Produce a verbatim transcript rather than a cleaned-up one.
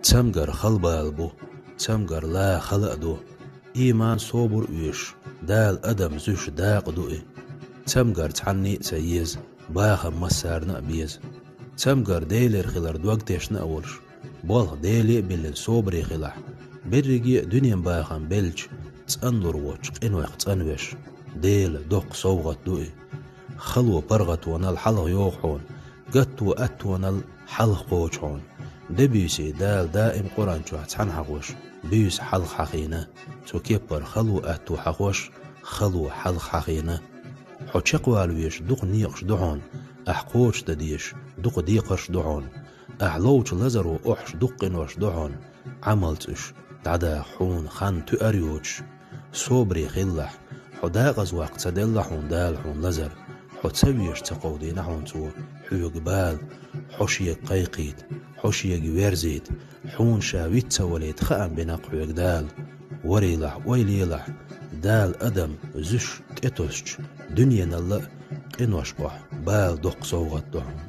Цамгар хала бала бу, цамгар ла хала а ду. Ийман, собар оьшуш, Дала адам зуьйш дакъа ду и. Цамгар цхьанне а ца еза, бахам массарна а беза. Цамгар Делера хилар дог тешна а волуш, болх Деле а биллина собаре хилахь, берриге а дуьнен бахам беллачу цӀанлур воцчу къинойх цӀанвеш, Делан доккха совгӀат ду и. Хало паргӀатонал хьалха йогӀу хьуна, гатто аттонал хьалха кхочу хьуна. Де буьйсий Дала даим Къуръан чохь цхьаьна хьахош, буьйса хьалха хьахийна, цу кеппара хало атто хьахош, хало хьалха хьахийна. Хьо чекхвала везаш дукха некъаш ду хьуна, ахь кхочушдан дезаш дукха декхарш ду хьуна. Ахь ловчу лазаро охьуш дукха къинош ду хьуна, Ӏамалца уьш дӀадаха хьуна хан туьар йоцуш. Собаре хилалахь, хьо дакъаза ваккха ца делла хьуна Дала хьуна лазар, хьо ца везаш ца кховдийна хьуна Цо хьоьга бала, хьо Шега кхайкхийта, хьо Шега верзийта, хьуна Ша виц ца валийта хаам бина-кх хьоьга Дала. Варелахь, ойла елахь, Дала адам зуьйш тӀетосучу дуьненалла а къиношкахь бала доккха совгӀат ду хьуна.